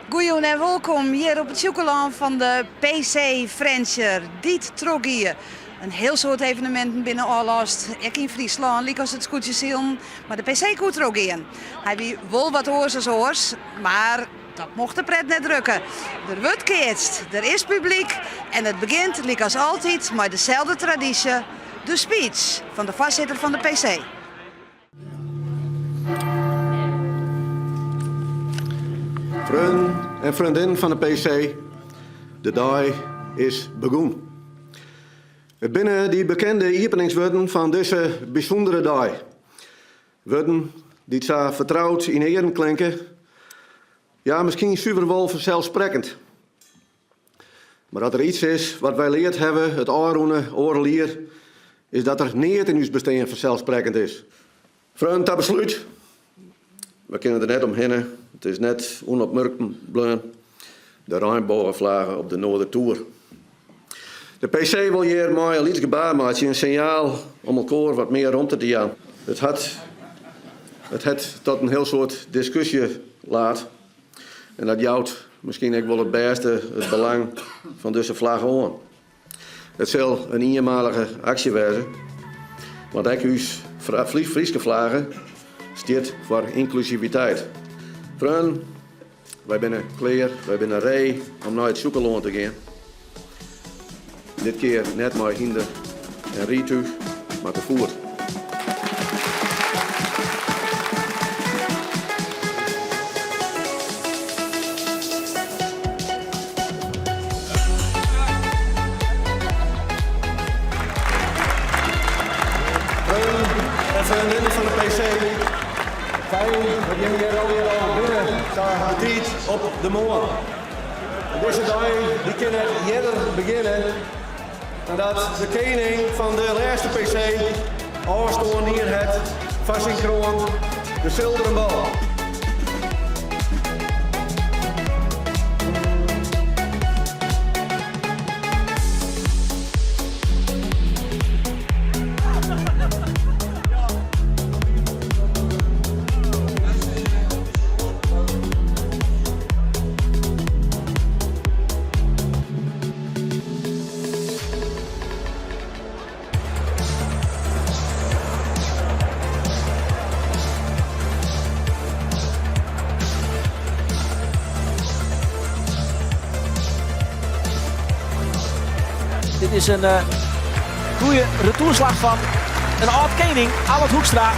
Goejûn en wolkom hjir op it Sjûkelân fan de PC Frjentsjer, dy't trochgie. In hiel soad eveneminten binne ôflast, ek yn Fryslân, lykas it skûtsjesilen, mar de PC koe trochgean. Hy wie wol wat oars as oars, mar dat mocht de pret net drukke. Der wurdt keatst, der is publyk en it begjint lykas altyd mei deselde tradysje, de speech fan de foarsitter fan de PC. Freonen en freondinnen fan de PC, de dei is begûn. It binne dy bekende iepeningswurden fan dizze bysûndere dei. Wurden dy't sa fertroud yn 'e earen klinke, ja, miskien suver wol fanselssprekkend. Mar as der iets is wat wy leard hawwe it ôfrûne oardel jier, is dat der neat yn ús bestean fanselssprekkend is. Freonen, ta beslút, we kinne der net omhinne, it is net ûnopmurken bleaun, de reinbôgeflage op de Noardertoer. De PC wol hjir mei in lyts gebaar meitsje, in sinjaal om elkoar wat mear romte te jaan. It hat, it hat tot in hiel soad diskusje laat. En dat jout miskien ek wol it bêste it belang fan dizze flagge oan. It sil in ienmalige aksje wêze, want ek ús Fryske flagge stiet foar ynklusiviteit. Freonen, wy binne klear, wy binne ree om nei it Sjûkelân te gean. Dit kear net mei hynder en rydtúch, mar te foet. Freonen en freondinnen fan de PC, fijn dat jimme hjir allegear al binne sa betiid op de moarn. Dizze dei dy kin net earder begjinne dan dat de kening fan de lêste PC ôfstân dien hat fan syn kroan, de Silveren Bal. Dit is in uh, goede retourslag van een âld kening, Allard Hoekstra.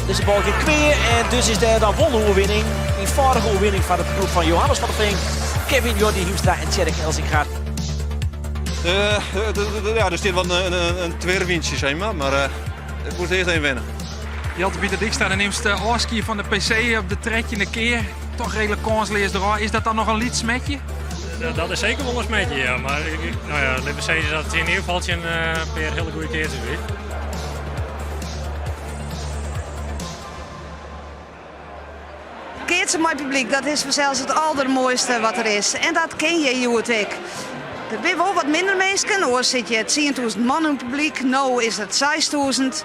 Dizze bal giet kwea en dus is der dan wol de oerwinning. Ienfâldige oerwinning foar de ploech fan Johannes van der Veen, Kevin Jordi Hiemstra en Tjerk Elzinga. Uh, ja, er stiet wat in, in, in twirwyntsje, zeg maar, maar uh, ik moest eerst even wennen. Jelte Pieter Dijkstra, do nimst ôfskie fan de PC op de trettjinde kear. Toch redelijk kânsleas derôf. Is dat dan noch in lyts smetje? Dat is seker wol in smetje, ja. Mar no ja, litte we sizze dat it yn ieder gefal tsjin in pear hiele goede keatsers wie. Keatsen mei publyk, dat is fansels it aldermoaiste wat der is. En dat kin hjir hjoed ek. Der binne wol wat minder minsken, oars sit hjir 10.000 man yn it publyk, no is it 6.000.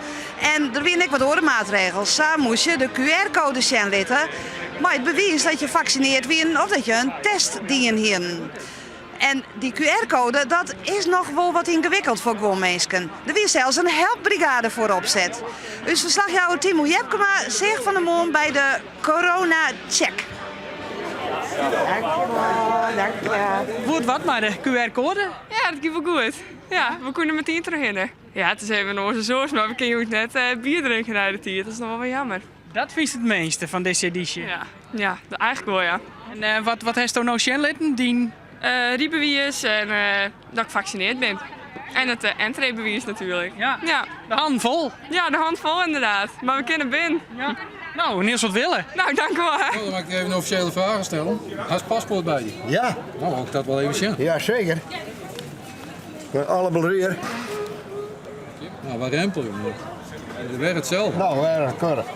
En der wiene ek wat oare maatregels. Sa moast je de QR-koade sjen litte mei it bewiis dat je faksineard wienen of dat je in test dien hienen. En dy QR-koade, dat is noch wol wat yngewikkeld foar guon minsken. Der wie sels in helpbrigade foar opset. Us ferslachjouwer Timo Jepkema seach fan 'e moarn by de corona-check. Goed wat mei de QR-koade? Ja, dat gie wol goed. Ja, we koene metien trochhinne. Ja, it is even oars as oars, mar we kinne hjoed net bier drinke nei de tiid. Dat is noch wol wat jammer. Dat fynst it minste fan dizze edysje? Ja, ja, eigentlik wol, ja. En uh, wat, wat hasto no sjen litten? Dyn... Uh, rydbewiis en uh, dat ik faksineard bin. En it uh, entreebewiis natuerlik. Ja. ja. De hannen fol. Ja, de hand fol ynderdaad. Mar we kinne binnen. Ja. No, Niels wat wille. No, dankjewol. No, dan mei ik even in offisjele fragen stelle. Hast paspoart by dy? Ja. No, wol ik dat wol even sjen. Ja, seker. Alle plezier. Nou, waar rempel je? Wer itselde. No, wer keurich.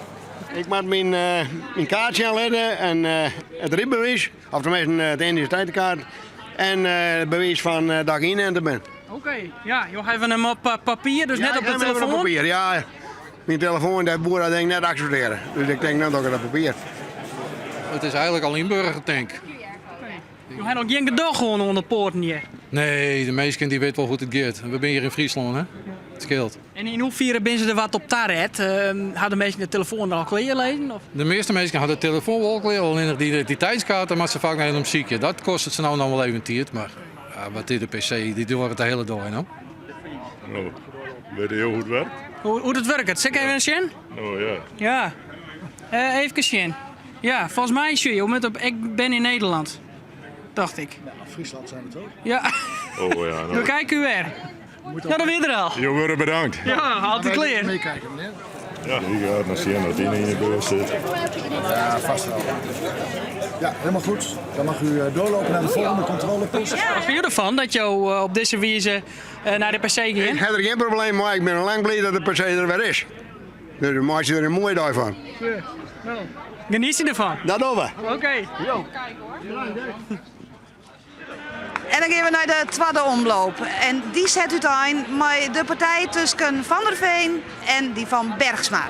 Ik moat myn, uh, myn kaart sjen litte en uh, it rydbewiis, of teminsten uh, de identiteitskaart en uh, it bewiis fan uh, dat ik yninte bin. Oké, okay, ja, jo hawwe him op papier, dus ja, net op de telefoan? op papier, ja. Myn telefoan dat woe dat ding net akseptearje. Dus ik tink, no doch ik it op papier. It is eigenlik al ynburgere tink. Jo ha noch gjin gedoch hân oan de poarten hjir? Nee, de minsken dy witte wol hoe't it giet. We binne hjir yn Fryslân, hè. It skeelt. En yn hoefiere binne se der wat op taret? Ha de minsken de telefoan al klear lizzen? Of? De measte minsken ha de telefoan wol klear, allinnich dy identiteitskaart, dêr moatte se faak noch even om sykje. Dat kostet se no noch wol even tiid, mar wat is de PC, dy duorret de hiele dei no. No, witte jo hoe't it wurket? Hoe't it wurket? Sil ik even sjen? Oh ja. Ja, even sjen. Ja, folgens my sjoch jo met op Ik ben in Nederland, dacht ik. Ja, Friesland zijn we toch? Ja. Oh ja. Nou. Bekijk QR. Ja, dan weer er al. Jo wurde bedankt. Ja, altyd klear. Meekijken, meneer. Ja, ik ga nog zien dat die in de bus zit. Ja, vast wel. Ja, helemaal goed. Dan mag u eh, doorlopen naar de volgende controlepost. Wat vind je ervan dat jo eh, op dizze wize eh, nei de PC gean? Ik ha der gjin probleem mei. Ik bin al lang bliid dat de PC der wer is. Dus we meitsje der in moaie dei fan. Geniet derfan. Dat dogge we. Oké. En dan gean we nei de twadde omloop. En dy set útein mei de partij tusken Van der Veen en dy fan Bergsma.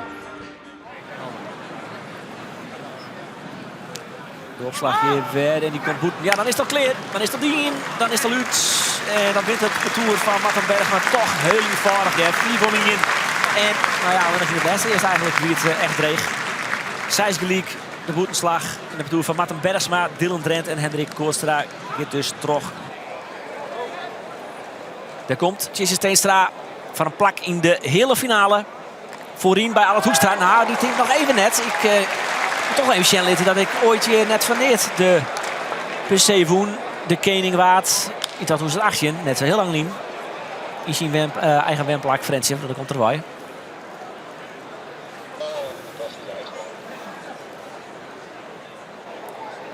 De opslach hjir wer en dy komt bûten. Ja, dan is dat klear. Dan is dat dien. Dan is dat út. En dan wint it partoer fan Marten Bergsma toch hiel ienfâldich. Ja, 5 om 1. En nou ja, allinnich yn de lêste earst eigenlik wie it eh, echt dreech. Seis gelyk de bûtenslach. En de partoer fan Marten Bergsma, Dylan Drent en Hendrik Kootstra giet dus troch. Dêr komt Tjisse Steenstra foar in plak yn de heale finale. Foaryn by Allard Hoekstra. Nou, dy tinkt noch even net. Ik eh, moet toch even sjen litte dat ik oait hjir net foar neat de PC wûn. De kening waard yn 2018, net sa hiel lang lyn. Yn syn wen, eh, eigen wenplak Frjentsjer, dat komt derby.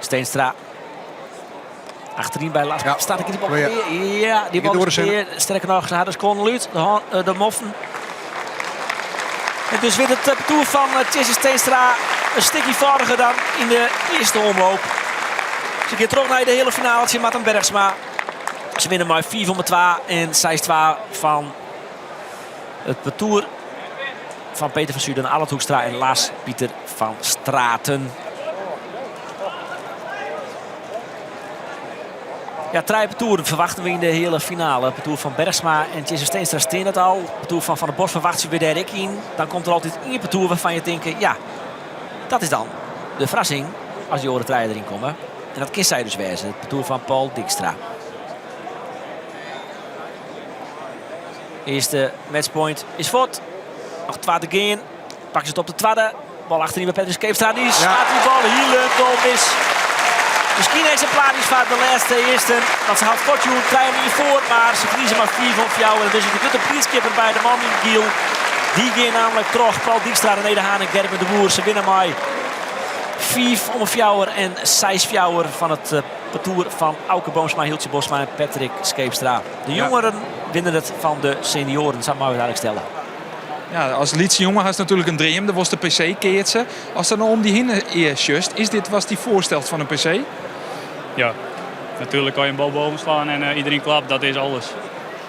Steenstra. Achteryn by Lars. Ja. Staat ik die bal weer? Ja, die bal is weer. Sterker noch, se ha de skuon út. De, hân, eh, de moffen. En dus wint it partoer fan eh, Tjisse Steenstra in stik ienfâldiger dan yn de earste omloop. Se gean troch nei de heale finale tsjin Marten Bergsma. Se winne mei 5 om 2 en 6-2 fan it partoer fan Peter van Zuiden, Allard Hoekstra en Lars Pieter van Straten. Ja, trije partoeren ferwachtsje we yn de heale finale. Partoer fan Bergsma en Tjisse Steenstra stean it al. Partoer fan Van der Bos ferwachtsje we dêr ek yn. Dan komt der altyd ien partoer wêrfan't je tinke, ja, dat is dan de ferrassing as dy oare trije deryn komme. En dat kin sy dus wêze, it partoer fan Paul Dijkstra. Earste matchpoint is fuort. Noch twa te gean. Pakke se it op de twadde. Bal achteryn by Patrick Scheepstra. Dy slaat die bal hielendal mis. Miskien eksemplarisch foar de lêste earste. Want se hat Fortune 3-1 foar, mar se ferlieze mar 5 om 4. En dus is de grutte blydskip by de man yn giel. Dy gean nammentlik troch Paul Dijkstra, René de Haan en Gerben de Boer. Se winne mei 5 om 4 en 6-4 fan it eh, partoer fan Auke Boomsma, Hiltsje Bosma en Patrick Scheepstra. De jongeren winne it fan de senioaren, sa meie we it eigenlik stelle. Ja, as lytse jonge hast natuerlik in dream, do wolst de PC keatse. Ast der no om dy hinne sjochst, is dit watst dy foarstelst fan in PC? Ja, natuerlik kan je een bal boven slaan en iedereen klapt, dat is alles.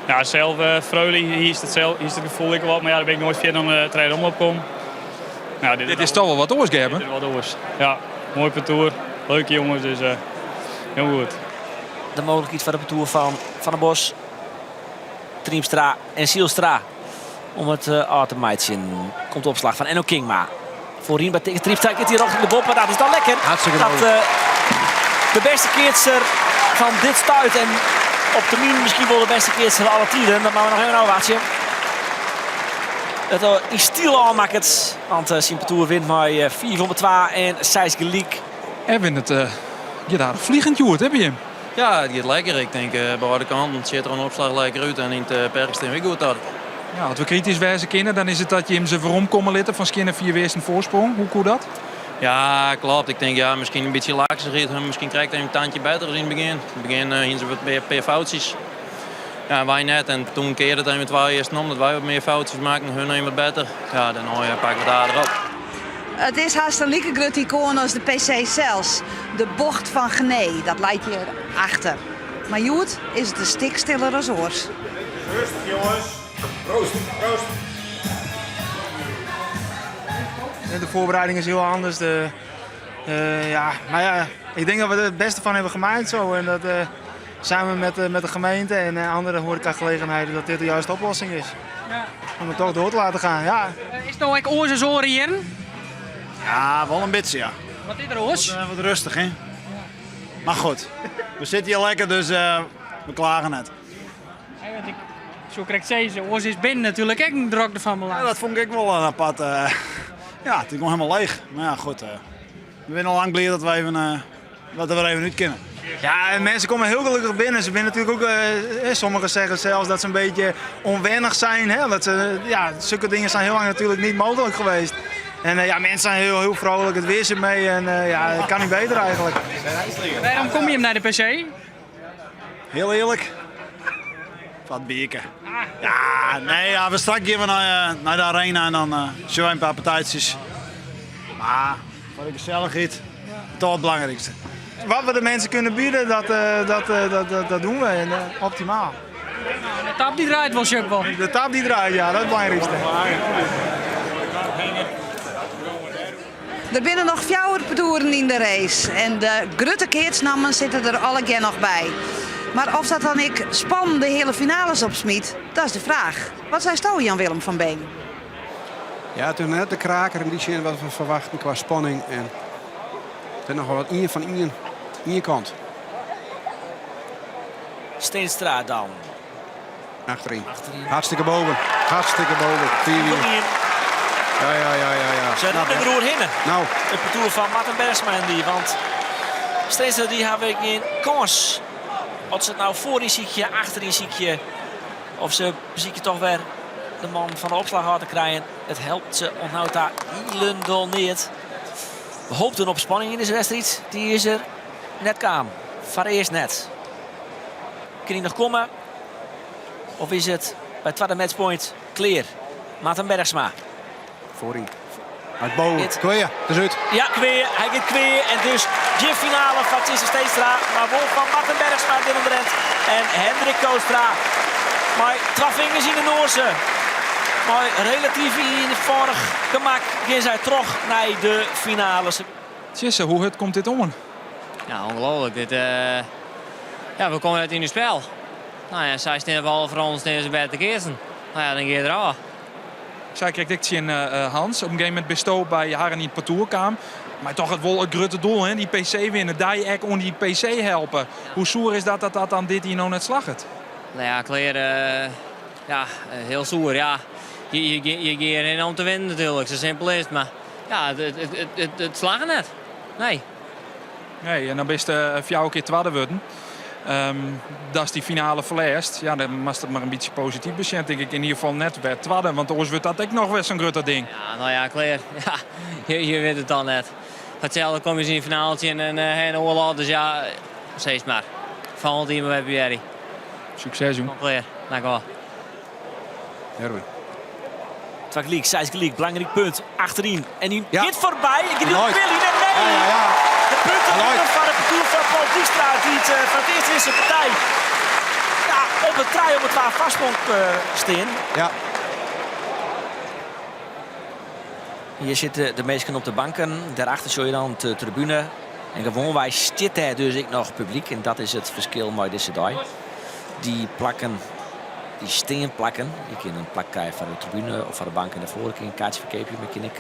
Ja, zelf uh, Freule, hier is het, zelf, hier is het gevoel ik wat, maar ja, daar ben ik nooit verder dan de tweede omloop kom. Nou, dit, dit is toch wel wat oars, Gerben? Dit is wat oars, ja. Mooi partoer, leuke jongens, dus uh, heel goed. De mooglikheid foar it partoer fan Van der Bos, Triemstra en Zielstra om it ôf te meitsjen. Komt de opslach fan Enno Kingma. Foaryn by Triemstra giet hy rjochting de boppe. Dat is dan lekker. Hartstikke dat moai. uh, de bêste keatser fan dit stuit en op termyn miskien wol de bêste keatser fan alle tiden. Dat moatte we noch even ôfwachtsje. It yn styl ôfmakket, want syn partoer wint mei 5 om 2 en 6 gelyk. Erwin, it giet aardich fliegend hjoed, hè, by jim? Ja, it giet lekker. Ik tink uh, beide kanten sjit der in opslach lekker út en yn it perk stean we goed dat. Ja, as we kritysk wêze kinne, dan is it dat jim se weromkomme litte fan skjinne 4 earsten foarsprong. Hoe koe dat? Ja, kloppet. Ik tink ja, miskien in bytsje laksichheid. Miskien krekt even in tandje better as yn it begjin. Yn it begjin uh, hiene se wat mear pear foutsjes. Ja, wy net. En toen kearde it even twa earsten om dat wy wat mear foutsjes makken, hun even wat better. Ja, dêrnei pakke we it aardich op. It is hast in like grut ikoan as de PC sels. De bocht fan Genee, dat leit hjir achter. Mar hjoed is it in stik stiller as oars. Rêstich jonges. Proost. Proost. De voorbereiding is heel anders. De, uh, ja, maar ja, ik denk dat we er het beste van hebben gemaakt zo. En dat uh, samen met, met de gemeente en andere horecagelegenheden dat dit de juiste oplossing is. Ja. Om het toch door te laten gaan, ja. Is het nou ek oars as oare jierren? Ja, wel een beetje, ja. Wat is der oars? Wat, wat rustig, hè? Maar goed, we zitten hier lekker, dus uh, we klagen net. Ja, want ik soe krekt sizze, oars is binnen natuerlik ek in drokte fan belang. Ja, dat fûn ik wol in apart. Uh, ja, it is gewoan hielendal leech. Mar ja, goed. Uh, we binne al lang bliid dat we even, uh, dat we der even út kinne. Ja, en mensen komen heel gelukkig binnen. Ze zijn natuurlijk ook, eh, sommigen zeggen zelfs dat ze een beetje onwennig zijn. Hè? Dat ze, ja, zulke dingen zijn heel lang natuurlijk niet mogelijk geweest. En uh, ja, mensen zijn heel, heel vrolijk, het weer zit mee en uh, ja, het kan niet beter eigenlijk. Waarom kom je hem naar de PC? Heel eerlijk, wat bierke. Ja, nee, ja, we straks gaan we naar, naar de arena en dan uh, zullen we een paar partijtjes. Maar voor de gezelligheid, toch het belangrijkste. Wat we de mensen kunnen bieden, dat, uh, dat, uh, dat, dat, dat doen we en, uh, optimaal. De tap die draait wel, Chuck wel. De tap die draait, ja, dat is het belangrijkste. Der binne noch fjouwer partoeren yn de race en de grutte keatsnammen sitte der allegear noch by. Mar oft dat dan ek spannende heale finales opsmyt, dat is de fraach. Wat seisto, Jan Willem van Beem? Ja, it is net de kraker yn dy sin wat we ferwachten kwa spanning. En der noch wat ien fan ien, ien kant. Steenstra dan. Achterin. Hartstikke boven. Hartstikke boven. 4 Ja, ja, ja, ja. ja. Ze rûnen der oerhinne. Nou. It partoer fan Marten Bergsma en dy. Want Steenstra dy hawwe gjin kâns. Oft se it no foaryn sykje, achteryn sykje. Of se besykje toch wer de man fan de opslach ôf te krijen. It helpt se oant no ta hielendal neat. We hoopten op spanning yn dizze wedstriid. Dy is der net kaam. Foarearst net. Kin hy noch komme? Of is it by twadde matchpoint klear? Marten Bergsma. Foaryn. Uit boven. Kwea, it is út. Ja, kwea. Hy giet kwea. En dus gjin finale foar Tjisse Steenstra. Mar wol foar Marten Bergsma, Dylan Drent en Hendrik Kootstra. Mei twa fingers yn de noaze. Mei relatyf ienfâldich gemak gean sy troch nei de finales. Tjisse, hoe hurd komt dit oan? Ja, ongelooflijk. Dit, uh, ja, we komme net yn it spel. Nou ja, sy steane op alle fronten steane se better te keatsen. Nou ja, dan gean je der ôf. Sei krekt ek tsjin eh, Hans, op in gegeven momint bisto by harren yn it partoer kaam. Mar toch it wol it grutte doel, hè? Dy PC winne, dy ek oan dy PC helpe. Hoe soer is dat dat dat dan dit jier no net slagget? Nou ja, klear, uh, ja, hiel soer. Ja. Je, je, je gean derhinne om te winnen natuerlik, sa simpel is it. Mar ja, it, it, it, it, it slagge net. Nee. Nee, en dan bist fjouwer kear twadde wurden. Um, datst dy finale ferliest, ja, dan moatst it mar in bytsje posityf besjen, tink ik. Yn ieder gefal net wer twadde, want oars wurdt dat ek noch wer sa'n grutter ding. Ja, no ja, klear. Ja, je, je wit it dan net. Foar itselde komme se yn de finale tsjin in, in oarloch, dus ja, sis mar. Folgjend jier mar wer probearje. Sukses, jong. Kom klear, dankjewol. Erwin. Twa gelyk, seis gelyk, belangryk punt achteryn. En hy Ja. giet foarby. En giet Lloyd. Willy net nee. Ja, ja, ja. De punten Lloyd. winnen foar it partoer fan Paul Dijkstra, dy't eh, foar it earst yn syn partij ja, op de trije om de twa foarsprong eh, stean. Ja. Hjir sitte de minsken op de banken. Dêrachter sjogge je dan de tribune. En gewoanwei stiet dêr dus ek noch publyk. En dat is it ferskil mei dizze dei. Dy plakken, dy steanplakken. Je kinne in plak krije foar de tribune of foar de bank en dêrfoar kin je in kaartsje ferkeapje. Mar je kinne ek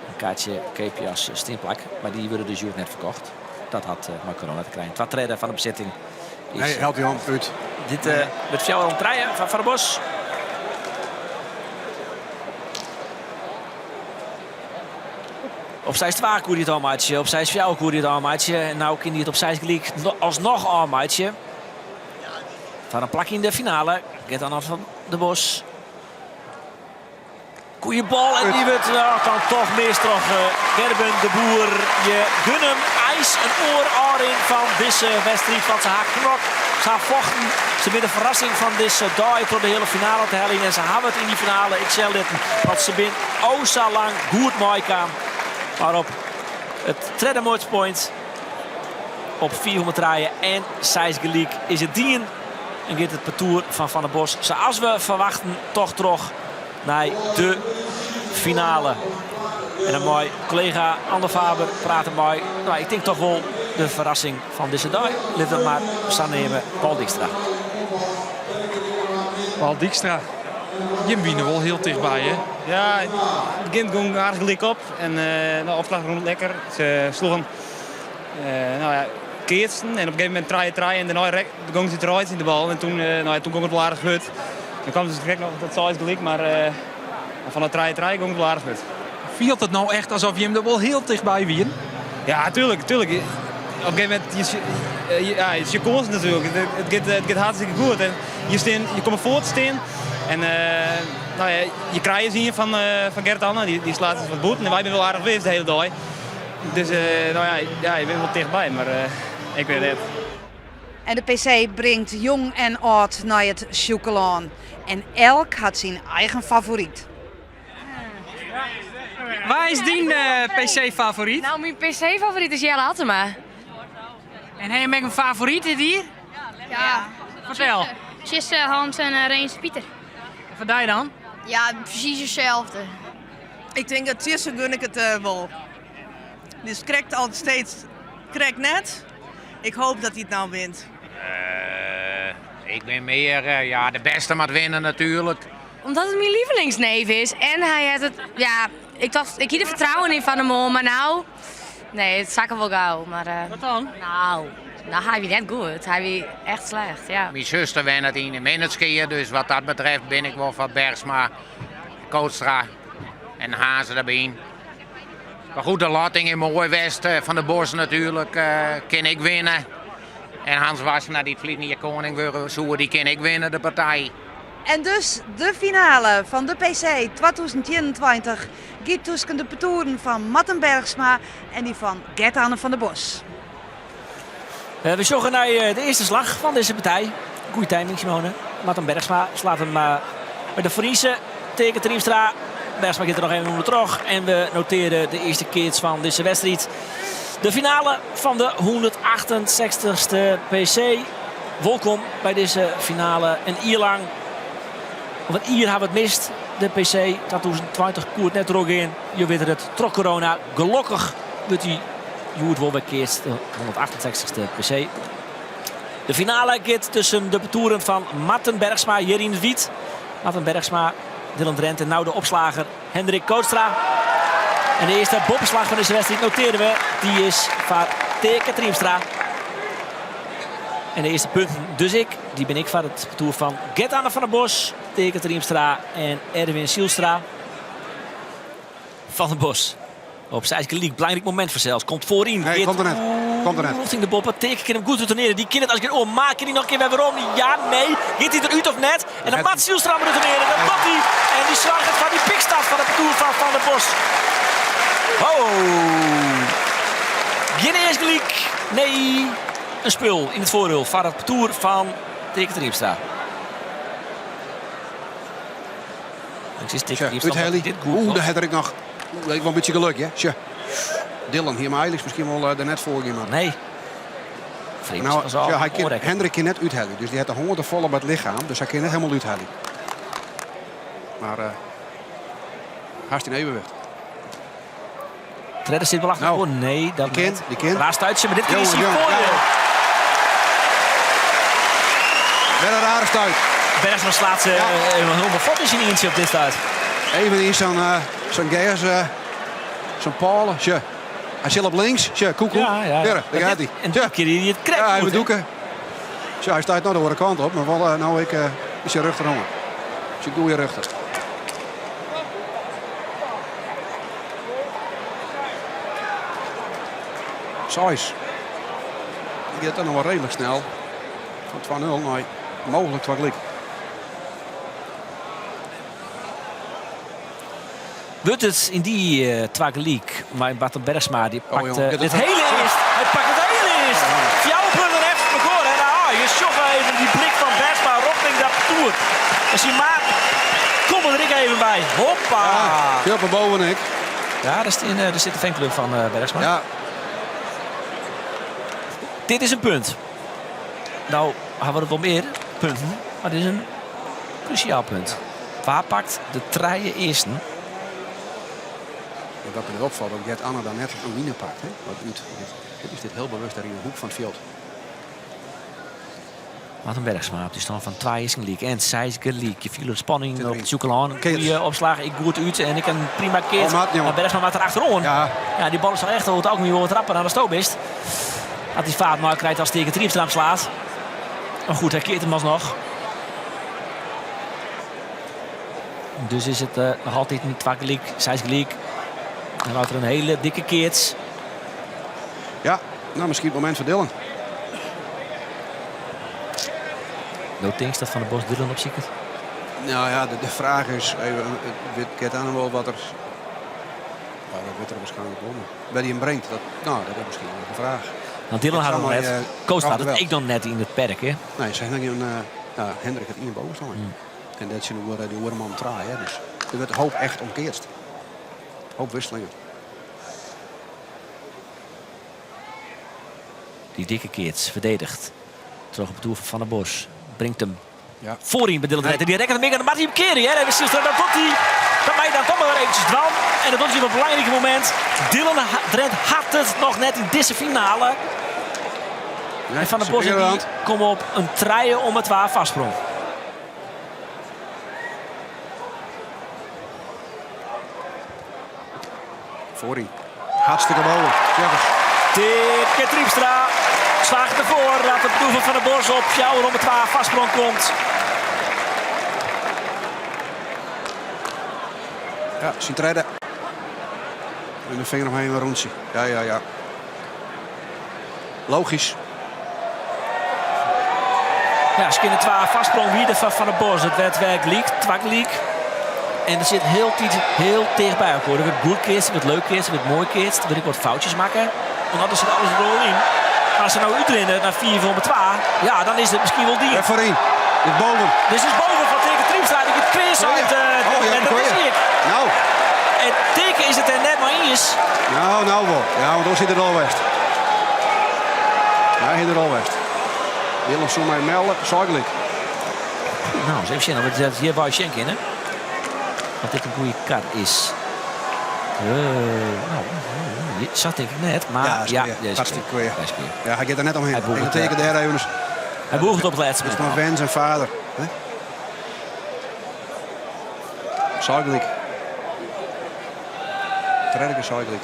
in kaartsje keapje as steanplak. Mar dy wurde dus hjoed net ferkocht. Dat hat mei corona te krijen. Twa tredde fan de besetting is... Nee, helpt Jan út. Dit wurdt fjouwer om trije foar Van der Bos. Op 6-2 koe hy it ôfmeitsje, op 6-4 koe hy it ôfmeitsje. En no kin hy it op 6 gelyk asnoch ôfmeitsje. Foar in plak yn de finale giet dan Van der Bos. Goeie bal en dy wurdt dan toch mist troch Gerben de Boer. Je gun him eins in oar ôfrin fan dizze wedstriid. Want se ha knokt, se ha fochten. Se binne de ferrassing fan dizze dei troch de heale finale te heljen. En se hawwe it yn dy finale ek sjen litten. Want se binne o sa lang goed meikaam. Mar op it tredde matchpoint op 403 en 6 gelyk is it dien. En giet it partoer fan Van der Bos, sa as we ferwachten, toch troch nei de finale. En dan mei kollega Andor Faber prate mei, no, ik tink toch wol de ferrassing fan dizze dei. Lit it mar sa neame, Paul Dijkstra. Paul Dijkstra, jim wiene wol hiel tichtby, hè? Ja, it begjin gong aardich gelyk op en de opslach rûn lekker. Se sloegen no ja, keatsen en op in gegeven momint trije trije en dêrnei gongen se te reitsjen de bal en toen, no ja, toen gong it wol aardich hurd. Dan kwam se krekt noch dat seis gelyk, mar fan de trije trije gong it wol aardich hurd. Fielt it no echt asof jim der wol hiel tichtby wienen? Ja, tuurlijk, tuurlijk. Op een gegeven moment, je, ja, het is je kâns natuerlik. It giet, it giet hartstikke goed. En je, stean, je komme foar te stean. En uh, no ja, je krije ien fan, uh, fan Gert Anne, dy, dy slacht wat bûten. En wy binne wol aardich wis de hiele dei. Dus uh, no ja, ja, je binne wol tichtby, mar ik wit net. En de PC bringt jong en âld nei it Sjûkelân. En elk hat syn eigen favoryt. Wa is dyn PC-favoryt? No, myn PC-favoryt is Jelle Attema. En ha je ek in favoryt dit jier? Ja. Fertel. Tjisse, Hans en uh, Rens Pieter. En foar dy dan? Ja, presys itselde. Ik tink dat Tjisse gun ik it uh, wol. Dus krekt al steeds krekt net. Ik hoop dat hy it no wint. Uh, ik bin mear, ja, de bêste moat winne natuerlik. Omdat it myn lievelingsneef is en hy hat it, ja, ik tocht, ik hie der fertrouwen yn fan 'e moarn, mar no, nee, it sakke wol gau. Mar, uh, Wat dan? No, no, hy wie net goed. Hy wie echt slecht, ja. Myn suster wennet yn Minnertsgea, dus wat dat betreft bin ik wol foar Bergsma, Kootstra en Haze derby. Mar goed, de lotting is moai west. Eh, Van der Bos natuerlik uh, kin ek winne. En Hans Wassenaar, dy't ferline jier koning wurde soe, dy kin ek winne, de partij. En dus de finale fan de PC 2021 giet tusken de partoeren fan Marten Bergsma en dy fan Gert-Anne van der Bos. Eh, we sjogge nei eh, de earste slach fan dizze partij. Goede timing, Simone. Marten Bergsma slacht him uh, by de Friese Teake Triemstra. Bergsma giet der noch even ûndertroch. En we notearje de earste keats fan dizze wedstriid. De finale fan de 168ste PC. Wolkom by dizze finale. In jier lang, of in jier ha we it mist. De PC 2020 koe it net trochgean. Je witte it, troch corona. Gelokkich wurdt dy hjoed wol wer keatst, de 168ste PC. De finale giet tusken de partoeren fan Marten Bergsma hjir yn it wyt. Marten Bergsma, Dylan Drent en no de opslager Hendrik Kootstra. En de earste boppeslach fan dizze wedstriid notearje we. Dy is foar Teake Triemstra. En de earste punten dus ek. Dy binne ek foar it partoer fan Gert-Anne van der Bos, Teake Triemstra en Erwin Zijlstra. Van der Bos op seis gelyk. Belangryk momint fansels. Komt foaryn. Nee, komt der net. Komt der net. Rjochting de boppe. Teake kin him goed retournearje. Dy kin it as gjin oar. Mar kin hy noch in kear wer werom? Ja, nee. Giet hy derút of net? En dan moat Zijlstra him retournearje. Dat docht hy. En dy soarget foar dy pikstart fan it partoer fan Van der Bos. Oh. Gjin earst gelyk. Nee. In spul yn it foardiel foar it partoer fan Teake Triemstra. Úthelje. Oeh, dêr hat er ek noch. Oeh, even in bytsje geluk, hè. Sjoch. Dylan hie him eigenlik miskien wol der net foar gean moatten. Nee. No, sjoch, hy kin, Hendrik kin net úthelje, dus dy hat de hân te folle by it lichem, dus hy kin net hielendal úthelje. Mar uh, hast yn evenwicht. Tredde sit wol achter. Nou, oh, nee, dat kin, net. Die kin. Raar stuitje, mar dit kear is hy foardiel. Wer in rare stuit. Bergsma slaat se ja. even helemaal fuort yn syn ientsje op dit stuit. Even yn zo'n uh, zo'n gas, uh, zo'n pâle. Sjoch. Hy sil op links. Sjoch, koekoek. Ja, ja. Dêr, dêr giet hy. En dit kear hy it krekt Ja, even dûke. Sjoch, hy stiet no de oare kant op, mar wol uh, no ek uh, is syn rjochterhân. Syn goede rjochter. Seis. Dy giet dan noch wol reedlik snel. Fan 2-0 nei mooglik 2 gelyk. Wurdt it yn dy twa gelyk mei Marten Bergsma. Dy Oh, pakt jong, dit dit hele earst. Hy pakt it hele earst. Fjouwer punten efter mekoar. En ah, je sjogge even dy blik fan Bergsma rjochting dat partoer. En syn maat komme der ek even by. Hoppa! Ja, op boven ik. Ja, daar, in, daar zit de fanclub van uh, Bergsma. Ja. Dit is in punt. No ha we der wol mear punten, mar dit is in krúsjaal punt. Wa pakt de trije earsten? En wat my opfalt, dat Gert Anne dan net in line pakt. Hè? Wat út. Dit is dit hiel bewust dêr yn de hoek fan it fjild. Marten Bergsma op de stân fan 2 is gelyk en 6 gelyk. Je fiele de spanning op het Sjûkelân. Goede opslach, ik goed út en ik een prima keat. Oh, Maar Bergsma moat er achteroan. Ja. ja, die bal is toch echt over het algemeen wel wat rapper dan de stoop is. Als hij vaart maar krijgt als tegen Triemstra slaat. Maar goed, hij keert hem alsnog. Dus is het nog altijd niet 2 gelyk, 6 gelyk. En laat er een hele dikke keert. Ja, nou misschien het moment voor Dylan. No tinkst dat Van der Bos Dylan opsiket? Nou ja, de vraag is even, wit Gert Anne wel wat er... Ja, dat weet er waarschijnlijk wel. Maar waar hij hem brengt, dat, nou, dat is misschien wel een vraag. Want Dylan had Ik het zal net. maar, Koos had het wel. ik dan net in het perk, hè? Nee, ze hebben een, nou, Hendrik het in boven staan. En dat zijn de die oorman traai, hè. Dus er werd hoop echt omkeerd. Hoop wisselingen. Die dikke keerts verdedigt. Terug op het doel van Van der Bos. Brengt hem ja. voorin bij Dylan Drent. En die rekken hem in en dan mag hij hem keren. Hè? En dan komt hij. Dat mij dan toch maar eventjes dwan. En dat is op een belangrijk moment. Dylan Drent had het nog net in deze finale. en Van der ze Bos en weer die aan. komen op een treien om het waar vastsprong. Voorin. Hartstikke mooi. Zeg eens. Dikke Triemstra slaagt ervoor dat de proeven van de Bos op jou om het waar vastsprong komt. Ja, zijn treden. En de vinger omheen een rondje. Ja, ja, ja. Logisch. Ja, skinne 2 vastsprong wie de van Van der Bos. Het werd werk leak, twak leak. En er zit heel, tijd, heel dicht bij elkaar. Er wordt goed keerst, er wordt leuk keerst, er wordt mooi keerst. Er wil ik wat foutjes maken. Want anders zit alles er al in. Maar als ze nou uitrennen naar 4 voor 2, ja, dan is het misschien wel die. En voorin. Dit boven. Dit is boven van Teken Triemstra. Die het quiz Oh ja. uit. Oh ja, en dat goeie. is ik. Nou. En Teken is het er net maar eens. Nou, nou wel. Ja, want dan zit het al west. Ja, hij zit er al west. Willem zo mij melden, zuidelijk. Nou, eens even zien of het hier bij Schenk in, hè? Wat dit een goede kar is. Nou, dit zat denk ik net, maar Ja, is ja, weer. deze Hartstikke keer. weer. Deze keer. Ja, hij gaat er net omheen. Hij boegt Ik het, teken daar even. Hij boegt het op het laatste Dat is moment maar Wens en vader. Hè? Zuidelijk. Trerke zuidelijk.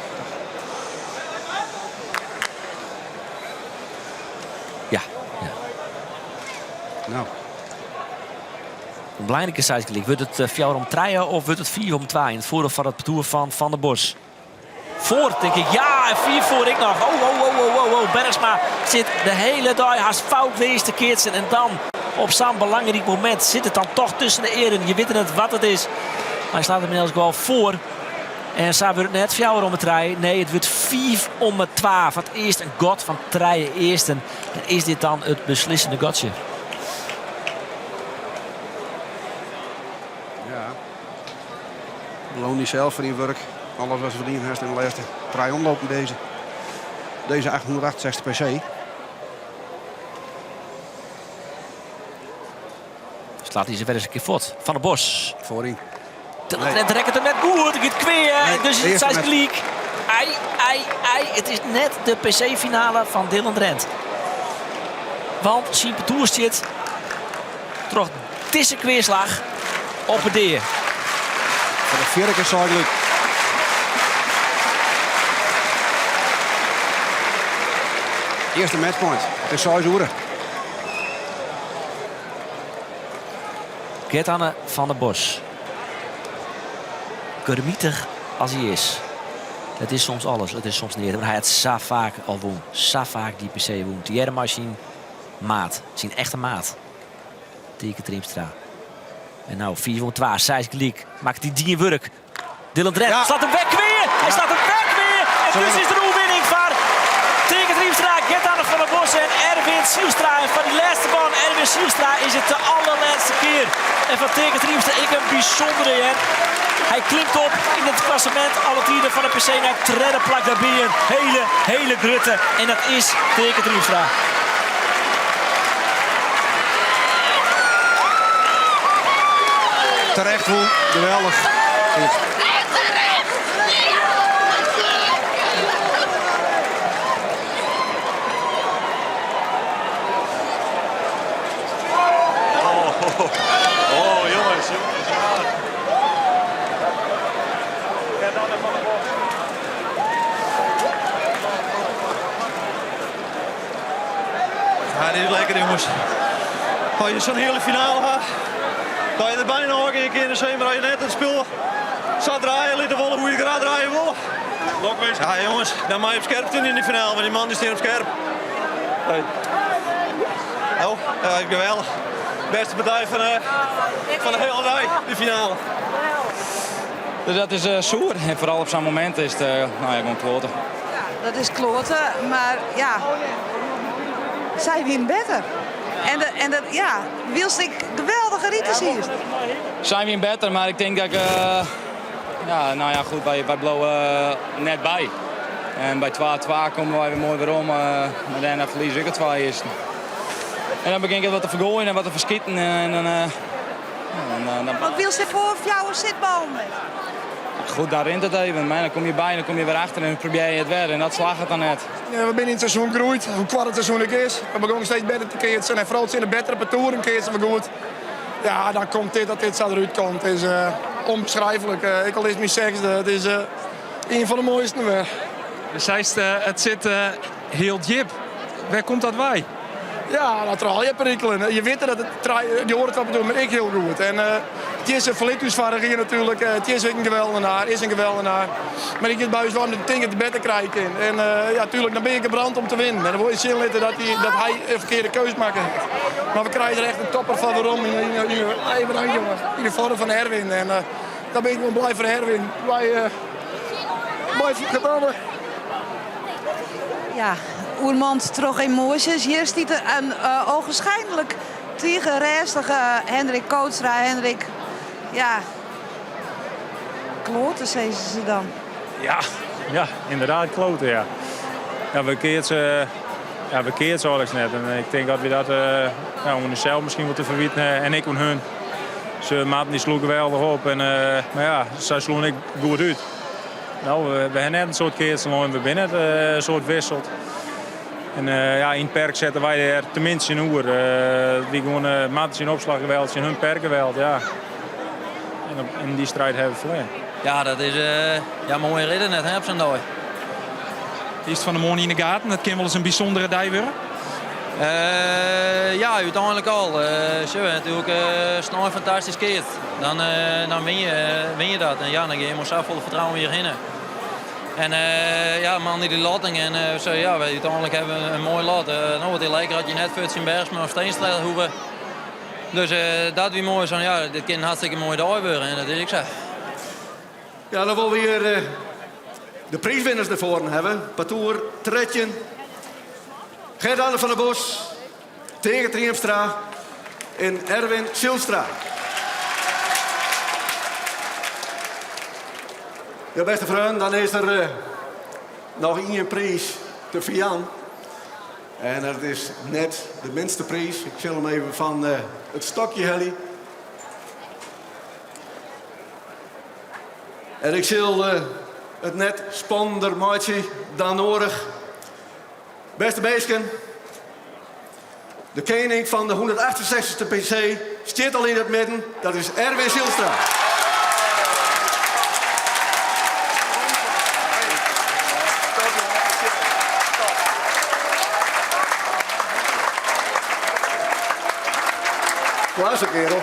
Ja, ja. Nou. Een belangrijke size Wordt het 4 om 3 of wordt het 4 om 2 in het voordeel van het parcours van Van der Bos? Voor, denk ik. Ja, en 4 voor ik nog. Oh, oh, oh, oh, oh, oh. Bergsma zit de hele dag haast fout wees te keertsen. En dan op zo'n belangrijk moment zit het dan toch tussen de eren. Je weet het wat het is. Maar hij slaat hem inmiddels wel voor. En zo wordt het net 4 om het 3. Nee, het wordt 5 om het 12. Het eerst een god van 3 eersten. En is dit dan het beslissende gotje? Ja. Beloon die zelf voor die werk. Alles wat ze verdiend heeft in de laatste drie omlopen deze. Deze 868 pc. Slaat hij ze verder eens een keer voort. Van der Bos. Voorin. Nee. Het rekt het net goed. Het gaat kweer. Nee, dus het eerste is met- gelijk. Ei, ei, ei. Het is net de PC-finale van Dylan Drent. Want zijn parcours zit troch deze kweerslag op het deer. Voor de vierde keer zuidelijk. Eerste matchpoint. Het is 6 uur. Gert-Anne van der Bos. Kermietig als hij is. Het is soms alles, het is soms niet. Maar hij had zo vaak al woon. Zo vaak die PC woon. Thierry Machine, maat. Zijn echte maat. Teken Triemstra. En nou, 4 voor 2, 6 gelijk. Maakt die die werk. Dylan Drent slaat hem weg weer. Hij slaat hem weg weer. En Zo dus is het. is de overwinning van Teken Triemstra, Gert-Anne van der Bos en Erwin Zijlstra. En van die laatste man, Erwin Zijlstra, is het de allerlaatste keer. En van Teken Triemstra, ik een bijzondere, hè. Hij klimt op in het klassement. Alle tienden van de PC naar het derde plak daar binnen. Hele, hele grutte. En dat is Teken Triemstra. Terecht, Woel. Geweldig. dit is lekker jongens. Als je zo'n hele finale hebt, dat je er bijna ook in kan zijn, maar als je net het spul zo draaien liet willen hoe je graag draaien wil. Ja jongens, dan mag je op scherp in de finale, want die man die staat op scherp. Hey. Oh, geweldig. Beste partij van de hele dag, de finale. Dus dat is soer. En vooral op zo'n moment is het nou ja, gewoon kloten. Ja, dat is kloten, maar ja, zij winnen beter. En de, ja, wilst ik geweldige rieten hier. Zijn we beter, maar ik denk dat ik... ja, nou ja, goed, wij blowen net bij. En bij 2-2 komen wij weer mooi weer om. Maar daarna verlies ik het 2 eerst. En dan begin ik het wat te vergooien en wat te verschieten. En dan, ja, dan, Wat wil ze voor jouw zitbal mee? Goed, daar rent het even. Maar dan kom je bij en dan kom je weer achter en dan probeer je het weer. En dat slaagt het dan net. Ja, we zijn in het seizoen gegroeid, hoe kwart het seizoen ook is. We begonnen steeds beter te keertsen en vooral in de betere parcours keertsen we goed. Ja, dan komt dit dat dit zo eruit komt. Het is onbeschrijfelijk. Ik al is mijn zesde. Het is een van de mooiste weer. Dus zij is, het zit heel diep. Waar komt dat bij? Ja, dat al je perikelen. Je weet dat het die hoort wat doen, maar ik heel goed. En het is een verlichtingsvaardig hier natuurlijk. Het is een geweldenaar, is een geweldenaar. Maar ik zit buiten om de dingen te beter krijgen. En ja, tuurlijk, dan ben ik gebrand om te winnen. En dan word je zin laten dat hij een verkeerde keus maakt. Maar we krijgen er echt een topper van waarom in, jongen, in de vorm van Erwin. En daar ben ik wel blij voor Erwin. Blij, blij voor gedaan. Ja, oermand troch emoties. Hier staat er een ogenschijnlijk tegen rustige Hendrik Kootstra. Hendrik, ja, kloten zeggen ze dan. Ja, ja, inderdaad kloten, ja. Ja, we keert ze, ja, we keert ze eigenlijk net. En ik denk dat we dat ja, om zelf misschien wat te verwieten en ik om hun. Ze maakten die sloeg geweldig op en maar ja, zij sloegen ik goed uit. Nou, we hebben net een soort keertje en we binnen het een soort wisselt. En ja, in het perk zetten wij er tenminste een oer. Die gewoon uh, zijn opslag geweld, in hun perk geweld, ja. En in die strijd hebben we verloren. Ja, dat is ja, mooie ridder net hè, op zo'n dag. Is het van de morgen in de gaten? Dat kan wel eens een bijzondere dag worden? Ja, uiteindelijk al. Zo, natuurlijk snel fantastisch keert. Dan win je dat. En ja, dan ga je maar zo vol vertrouwen weer heen. En ja, man die lotting en zo, ja, wij uiteindelijk hebben we een mooi lot. Nou, wat lekker had je net voor het Bergsma of Steenstra hoeven. Dus dat weer mooi zo. Ja, dit kan een hartstikke mooie dag worden en dat is ik zo. Ja, dan willen we hier de prijswinners ervoor hebben. Partour Tretjen, Gert-Anne van der Bos, Tegen Triemstra en Erwin Silstra. Ja, beste vriend, dan is er nog één prijs te vieren. En dat is net de minste prijs. Ik zal hem even van het stokje halen. En ik zal het net spannender maken dan nodig. Beste beesten, de koning van de 168e PC zit al in het midden. Dat is Erwin Zijlstra. Klasse, kerel.